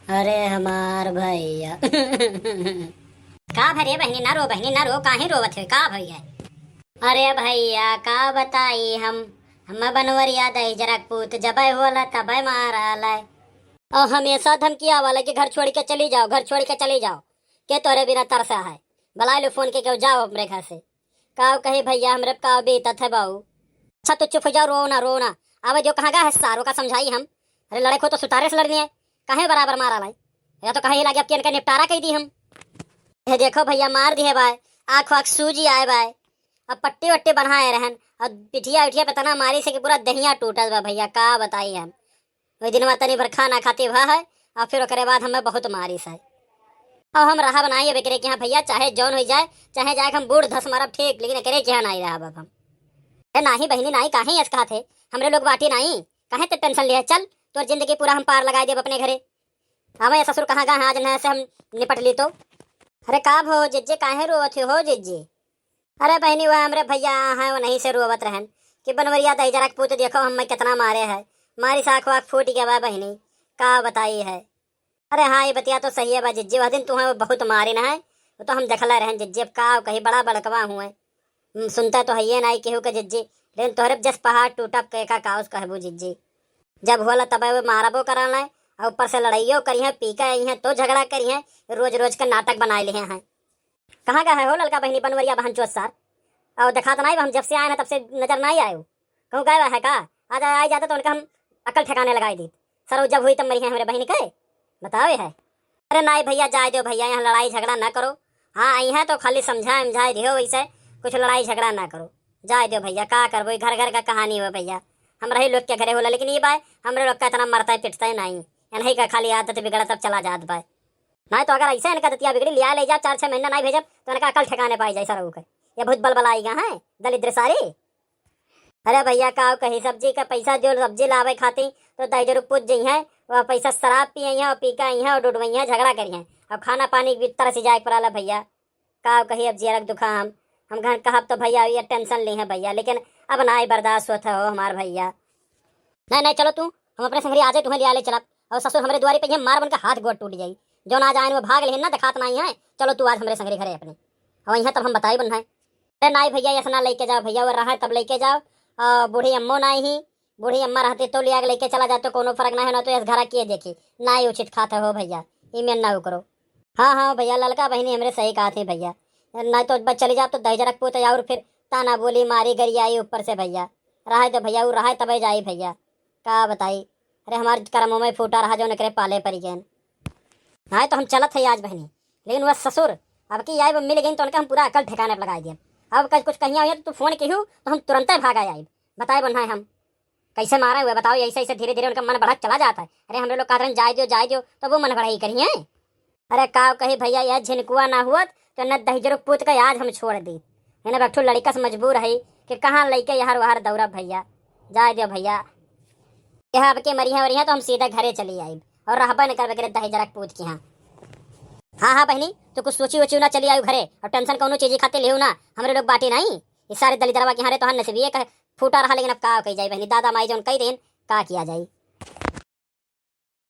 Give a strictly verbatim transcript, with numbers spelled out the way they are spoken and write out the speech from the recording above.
अरे हमार भइया। का भरे बहिनी, ना रो बहिनी, ना रो, काहे रोवत है, का भइया? अरे भइया, का बताई हम, हम बनवरिया दहिजरक पूत, जबै होला तबै मारलै। और हमेशा धमकियावलै कि घर छोड़ के चली जाओ, घर छोड़ के चली जाओ, के तोरे बिना तरसा है, बुलाइ लो फोन के, के जाओ हमरे घर से। काव कही भइया, हमरे काव बीतत है बाऊ। अच्छा तू चुप हो जाओ, रो ना, रो ना। आवे जो कहाँ गा है सारो का समझाई हम। अरे लड़े को तो सुतारे से लड़नी है, काहे बराबर मारा लाई? या तो कहे लागे अब कि इनका निपटारा कइ दी हम। ये देखो भइया, मार दिहे बाय, आँख वाँख सूजी आए बाय। अब पट्टी वट्टी बनाए रहन, अब पिठिया उठिया पे तना मारी से कि पूरा दहिया टूटल बा भइया, का बताई हम। वही दिनवा तनी भर खाना खाती हुआ है, और फिर ओकरे बाद हमें बहुत मारिस है। अब हम रहब नाई अब एकरे के यहाँ भइया, चाहे जौन होइ जाए, चाहे जाए हम बूढ़ धस मरब ठीक, लेकिन एकरे के यहाँ नाई रहब अब हम। ए नाही बहिनी नाही, काहे ऐस कहत है? हमरे लोग बाटी नाही, काहे ते टेंशन लिहे? चल, तोर जिंदगी पूरा हम पार लगाइ देब अपने घरे। आवे ससुर कहाँ गा है, आज न से हम निपट ली तो। अरे का भो जिज्जे, काहे रोवत हो जिज्जे? अरे बहिनी, वह हमरे भइया हैं, वो नहीं से रोवत रहन कि बनवरिया दहिजरक पूत देखो हमें कितना मारे है, मारी साख वाख फूट गया बा बहिनी, का बताई है। अरे हाँ, ये बतिया तो सही है बा जिज्जी, वह दिन तुम्हें वो बहुत मारिन है, वो तो हम देखले रहन जिज्जी। अब का कही, बड़ा बड़कवा हुए, हम्म, सुनता तो हइये नाई केहू के जिज्जी, लेकिन तोहरे जस पहाड़ टूटब के का काउस कहबू जिज्जी। जब होला तब वो मारबो करन है, और ऊपर से लड़ाइयो करी है, पी के आई हैं तो झगड़ा करी हैं, रोज रोज के नाटक बनाए लिहे हैं। कहाँ गए हो ललका बहिनी बनवरिया बहन चोद सार? और देखात नाई बा, हम जब से आए ना तब से नजर नाई आयो। कहूँ गए है का? आज आई जाते तो उनका हम अकल ठिकाने लगाई दी। सरो जब हुई तब मरी है हमरे बहिनी के, बतावे है। अरे नाई भइया, जाए दो भइया, यहाँ लड़ाई झगड़ा ना करो। हाँ आई हैं तो खाली समझा समझाए दियो, वैसे कुछ लड़ाई झगड़ा ना करो। जाए दो भइया, का करबो, ई घर घर का कहानी हो भइया। हम रही लोग के घरे होला, लेकिन ये बाय हमरे लोग का इतना मरता है पिटता है नाई, इन्हीं का खाली आदत बिगड़त अब चला जात बाय। नाई तो अगर ऐसे इनका दतिया बिगड़ी, लिया ले जा, चार छह महीना नाई भेजब तो इनका अकल ठिकाने पाई जाए सरऊ के। ये बहुत बलबलाइगा हैं दलिद्र सारी। अरे भइया काव कही, सब्जी का पैसा जो सब्जी लावे खातिर तो दहिजरू पूत जइहैं, वह पैसा शराब पियइहैं और पी के अइहैं और डुडवइहैं, झगड़ा करिहैं और खाना पानी भी तरस जाए पड़ाला भइया। काव कही अब जियरक दुखा हम, हम घन कहब तो भइया ये टेंशन लिहे भइया, लेकिन अब नाई बर्दाश्त होत है हो हमार भइया। नहीं नहीं चलो तू, हम अपने संगरी आजे तुम्हें लिया ले चलब और ससुर हमरे दुआरी पे ये मार बन के हाथ गोड़ टूट जाई। जौन आज आयन वो भाग लेहन ना, देखात नाई है। चलो तू आज हमरे संगरी घरे अपने, और यहाँ तब हम बताई बन है। अरे नाई भइया, ऐसा ना लेके जाओ भइया, वो रहा तब लेके जाओ। और बूढ़ी अम्मो नाई ही, बूढ़ी अम्मा रहती तो लिया के लेके चला जाते, कोनो फर्क ना है, ना तो इस घरा किए देखी, ना ही उचित खात हो भइया, ई मेन ना करो। हाँ हाँ भइया, ललका बहिनी हमरे सही कहत ही भइया, ना तो बस चली जाब तो दहिजरक पूत और फिर ताना बोली मारी गरियाई ऊपर से भइया। रहे तो भइया, वो रहे तबे जाई भइया, का बताई। अरे हमार करमो में फूटा रहा जो नकरे पाले परी गए। हाँ तो हम चलत है आज बहिनी, लेकिन वह ससुर अब की आइब मिल गई तो उनका हम पूरा अकल ठिकाने पर लगाई दिया। अब कल कुछ कहिया हुआ तो तू फोन किहू तो हम तुरंते भागा आइब, बताए बन्हा हम। कैसे मारे हुए बताओ, ऐसे ऐसे धीरे धीरे उनका मन बढ़त चला जाता है। अरे हमरे लोग कहत रहन जाए दियो जाए दियो, तो वो मन बढ़ाई करी हैं। अरे काव कही भइया, यह झिनकुआ ना हुअत तो न दहिजरू पूत के आज हम छोड़ दी। है ना, बठू लड़का से मजबूर है कि कहाँ लइके यहर वहर दौड़ब भइया, जाए दियो भइया। यह अब के मरिया वरिया तो हम सीधा घरे चली आइब और रहबे न करबे करे दहिजरक पूत के यहाँ। हाँ हाँ बहिनी, तू कुछ सोची वोची ना चली आयु घरे और टेंशन कौनो चीज खातिर लेहू ना, हमरे लोग बाटी नहीं। इस सारे दलिदरवा के यहाँ रे तोहार नसीबिये का फूटा रहा, लेकिन अब का कही जाए बहिनी, दादा माई जौन कही देन, का किया जाए।